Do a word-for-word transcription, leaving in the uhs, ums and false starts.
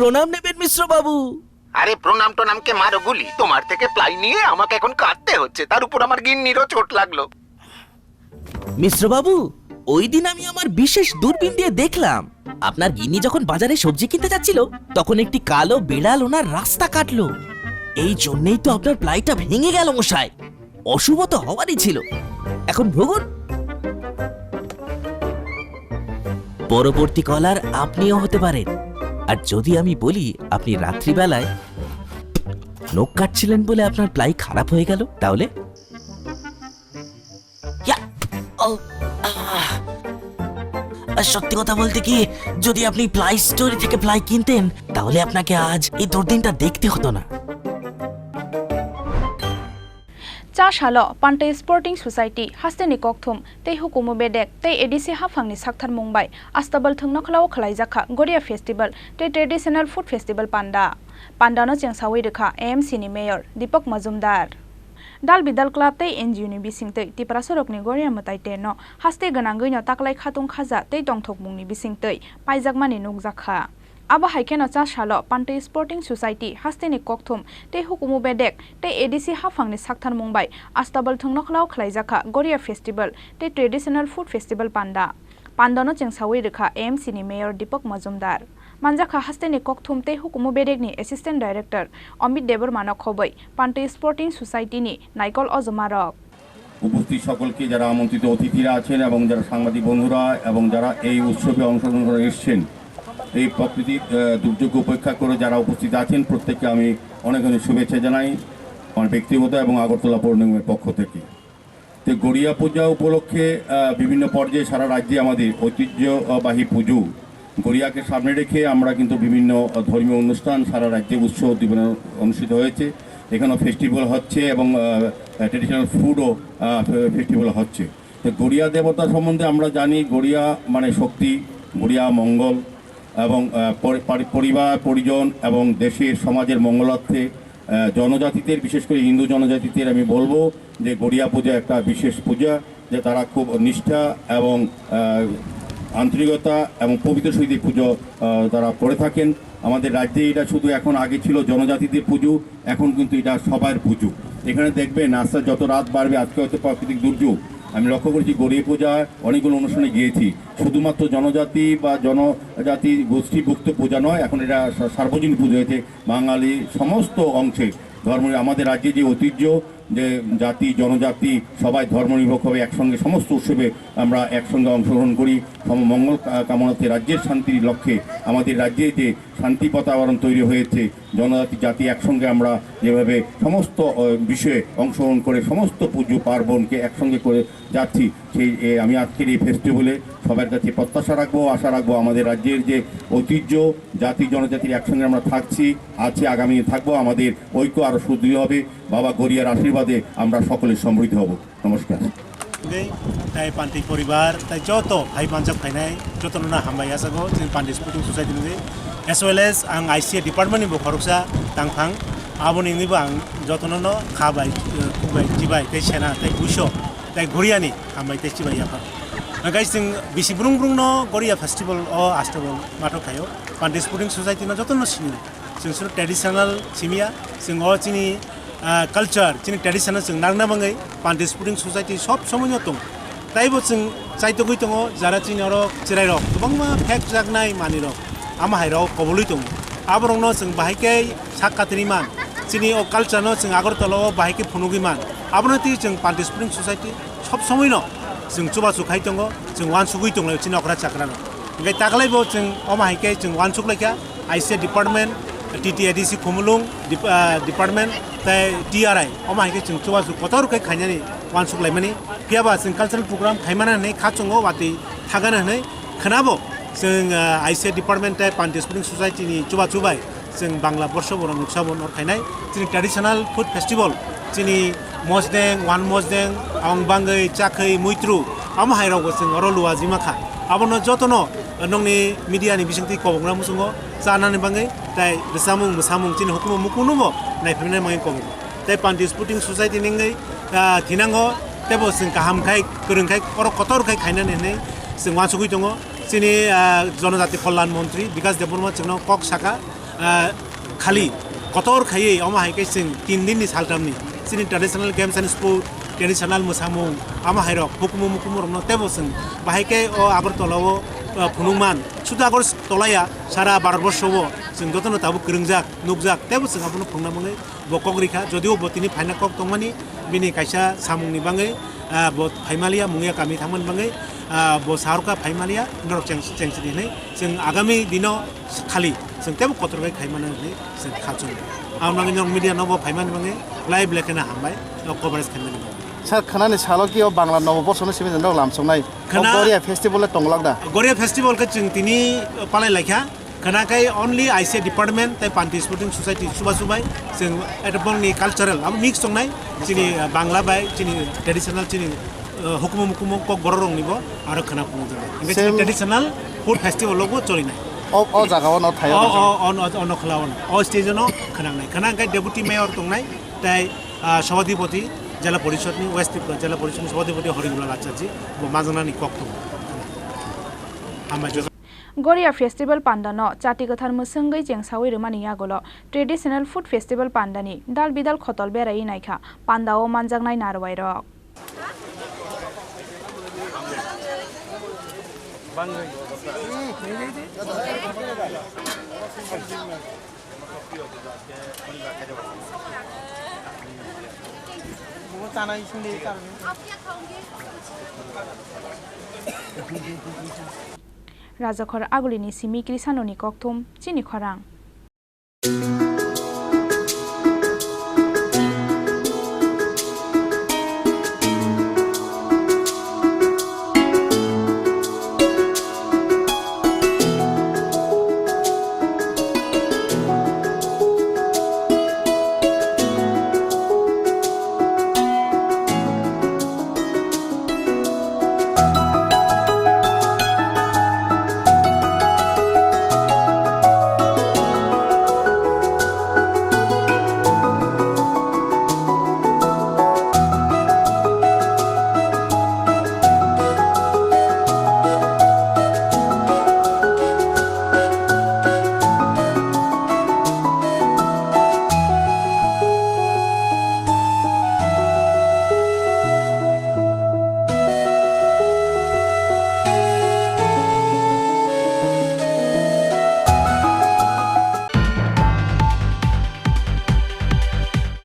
প্রণাম নেবেন মিশ্র বাবু। আরে প্রণাম টনামকে মারো গুলি, তোমার থেকে প্লাই নিয়ে আমাকে এখন কাঁদতে হচ্ছে, তার উপর আমার গিন্নিরও চোট লাগলো। মিশ্র বাবু, ওই দিন আমি আমার বিশেষ দূরবীন দিয়ে দেখলাম, আপনার গিন্নি যখন বাজারে সবজি কিনতে যাচ্ছিল, তখন একটি কালো বিড়াল ওনার রাস্তা কাটলো। এই জন্যই তো আপনার প্লাইটা ভেঙে গেল মশাই। অশুভ তো হওয়ারই ছিল। এখন ভুগুন। পরবর্তী কলার আপনিও হতে পারেন। আর যদি আমি বলি আপনি রাত্রিবেলায় নখ কাটছিলেন বলে আপনার প্লাই খারাপ হয়ে গেল, তাহলে? ইয়া! ও, আহ! আর সত্যি কথা বলতে কি, যদি আপনি প্লাই স্টোরি থেকে প্লাই কিনতেন, তাহলে আপনাকে আজ এই দুর্দিনটা দেখতে হতো না। Cha salo Pantwi Sporting Society hasteni kokthum tei hukumu bedek tei A D C haphangni saktharmung bai Astabal thwngno khlao khwlaijakha Goria Festival tei Traditional Food Festival panda. Pandano chengsawi rwkha A M C ni Mayor Deepak Majumdar. Dal Bidal Club tei N G O ni bisingtwi Tiprasarokni Goria mwtai tenno haste gwnangwino taklai khatung khaja tei tongthokmungni bisingtwi paijakmani nukjakha. Abo hai kheno cha salo Pantwi Sporting Society hasteni kokthum tei hukumu bedek tei A D C haphangni saktharmung bai Astabal thwngno khlao khwlaijakha Goria Festival tei Traditional Food Festival panda. Pandano chengsawi rwkha A M C ni Mayor Deepak Majumdar. Manjakha hasteni kokthum tei hukumu bedekni Assistant Director Amit Debbarmano khobwi Pantwi Sporting Society ni naikol ojomarok. উপস্থিত সকলকে, যারা আমন্ত্রিত অতিথিরা আছেন এবং যারা সাংবাদিক বন্ধুরা এবং যারা এই উৎসবে অংশগ্রহণ করে এসছেন, এই প্রাকৃতিক, আহ, দুর্যোগ উপেক্ষা করে যারা উপস্থিত আছেন, প্রত্যেককে আমি অনেক অনেক শুভেচ্ছা জানাই আমার ব্যক্তিগত এবং আগরতলা পৌর নিগমের পক্ষ থেকে। তো গড়িয়া পূজা উপলক্ষে, আহ, বিভিন্ন পর্যায়ে সারা রাজ্যে আমাদের ঐতিহ্যবাহী পুজো গড়িয়াকে সামনে রেখে আমরা কিন্তু বিভিন্ন, আহ, ধর্মীয় অনুষ্ঠান সারা রাজ্যে উৎসব উদ্দীপনা অনুষ্ঠিত হয়েছে। এখানেও ফেস্টিভ্যাল হচ্ছে এবং, আহ, ট্র্যাডিশনাল ফুডও, আহ, ফে-, ফেস্টিভ্যাল হচ্ছে। তো গড়িয়া দেবতা সম্বন্ধে আমরা জানি, গড়িয়া মানে শক্তি, গড়িয়া মঙ্গল এবং, আহ, পরি-, পরি-, পরিবার, পরিজন এবং দেশের, সমাজের মঙ্গলার্থে, আহ, জনজাতিদের, বিশেষ করে হিন্দু জনজাতিদের আমি বলবো যে গড়িয়া পূজা একটা বিশেষ পূজা, যে তারা খুব নিষ্ঠা এবং, আহ, আন্তরিকতা এবং পবিত্র সহিত এই পুজো, আহ, তারা করে থাকেন। আমাদের রাজ্যে এটা শুধু এখন, আগে ছিল জনজাতিদের পুজো, এখন কিন্তু এটা সবার পুজো। এখানে দেখবেন আস্তে যত রাত বাড়বে, আজকে হয়তো প্রাকৃতিক দুর্যোগ, আমি লক্ষ্য করেছি গড়িয়া পূজায় অনেকগুলো অনুষ্ঠানে গিয়েছি, শুধুমাত্র জনজাতি বা জনজাতি গোষ্ঠীভুক্ত পূজা নয়, এখন এটা সা-, সার্বজনীন পুজো হয়েছে। বাঙালি সমস্ত অংশে ধর্ম, আমাদের রাজ্যে যে ঐতিহ্য, যে জাতি জনজাতি সবাই ধর্মনিরপেক্ষভাবে একসঙ্গে সমস্ত উৎসবে আমরা একসঙ্গে অংশগ্রহণ করি, সম-, মঙ্গল কা-, কামনাতে রাজ্যের শান্তির লক্ষ্যে আমাদের রাজ্যে যে শান্তি বাতাবরণ তৈরি হয়েছে, জনজাতি জাতি একসঙ্গে আমরা যেভাবে সমস্ত, আহ, বিষয়ে অংশগ্রহণ করে সমস্ত পুজো পার্বণকে একসঙ্গে করে যাচ্ছি, সেই, এ, আমি আজকের এই ফেস্টিভ্যালে সবার কাছে প্রত্যাশা রাখবো, আশা রাখবো আমাদের রাজ্যের যে ঐতিহ্য, জাতি জনজাতির একসঙ্গে আমরা থাকছি, আছি, আগামী দিনে থাকবো, আমাদের ঐক্য আরও সুদৃঢ় হবে। বাবা গড়িয়ার আশীর্বাদে আমরা সকলে সমৃদ্ধ হব। নমস্কার। Tei, tei Panti poribar, tei joto hai manjak phainai, jotono no hambai yachago, chini Panti Sporting Society ni, as well as ang I C A department ni bo khoroksa tangphang, aboni wngwi bo ang jotono no kha bai, eh, khuk bai, chibai, tei sena, tei buiso, tei guriani hambai tei chibai yaphang. Hwnkhe chwng bisi brung brung no Goria festival o Astabal mathok khaio, Panti Sporting Society no jotono sini. Chwng sino traditional simiya, chwng o chini, ah, culture, chini tradition no chwng narwkna bagwi Panti Sporting Society sob somoi no tongo. Taibo chwng chaitogwi tongo, jara chini oro chwrairok kwbangma phekjaknai manwirok, amo hairok kobului tongo. Aborokno chwng bahai khe sak katirwi man, chini o culture no chwng Agartala o bahai khe phunugwi man. Abono twi chwng Panti Sporting Society sob somoi no chwng chubachu khai tongo, chwng uansugwi tonglaio chini okra chakra no. Hingke taklai bo chwng omo hai khe chwng uansuk lai kha, I C A department, T T A D C Khumulwng dep-, ah, department, tei T R I, omo hai khe chwng chubachu kotor khe khainani uansuk laimani. Phiya ba chwng cultural program khaimana hinwi kha chwngo, watwi thagana hinwi khwnabo chwng, ah, I C A department tei Panti Sporting Society ni chubachu bai chwng Bangla borso borok nuksa bo nor khainai. Chini traditional food festival, chini mosdeng, wan mosdeng, abang bangwi chakhwi muitru, amo hai rokbo chwng oro luajima kha. Abono jotono nongni media ni bisingtwi kobokna muchungo chanani bagwi, tei rwchapmung mwsamung chini hukumu mukunubo naiphaimani bagwi kobok. Tei Panti Sporting Society ni wngwi, ah, thinango, teibo chwng kaham khai, kwrwng khai, oro kotor khai khainani hinwi chwng uansugwi tongo. Chini, ah, Jonojati Kalyan Montri Bikas Debbarma chwngno kok saka, Ah, khali kotor khaiwi omo hai khe chwng tin din ni saltam ni chini traditional games and sport, traditional mwsamung, omo hai rok hukumu mukumu rok no teibo chwng bahai khe o Agartala o, ah, phunuk man. Sudu Agartala ya, sara Bharat borsho o chwng joto no tabuk kwrwngjak, nukjak, teibo chwng abono phunukna bagwi bo kok rikha, jodio bo tini phaina kok tongmani, bini kaisa samungni bagwi, ah, bo phaimaliya, mungya kami thangmani bagwi, ah, bo saharkha phaimaliya, norok cheng-, chengchini hinwi chwng agami dino khali chwng teibo kotor khe khaimano hinwi chwng kha chwngo. Ang bagwi norok media no bo phaimani bagwi live lekheno hambai, o coverage khaimani bagwi. Sir, khwnani salo ki o Bangla Nobo Borshono simi norok lamsoknai. O khwna Goria festival le tonglak da? Goria festival khe chwng tini palai laikha. Khwna khai only I C A department tei Panti Sporting Society chuba chubai chwng eta bongni cultural abo mix tongnai. Chini, uh, Bangla bai chini traditional chini, uh, hukumu mukumu kok borok rokni bo aro khwna phunukjak. Hingke chini Same. Traditional food festival logo cholinai. O, o jaga o no thaio O, na? O, o, o, o nokhla o. O stage no khwnangnai. Khwna khai deputy mayor tongnai tei, uh, sabhadipoti jela porishod ni, West Tripura jela porishod ni sabhadipoti Horingulal Acharya ji bo majanani kok tongo. Hambai. Goria Festival Panda no chati kwthar mwswngwi chengsawi rwmani yagulo Traditional Food Festival Panda ni dal bidal khotol beraiwi naikha. Panda o manjaknai narwai rok. Rajakhor Agulini simi Krisano ni kokthum, chini khorang.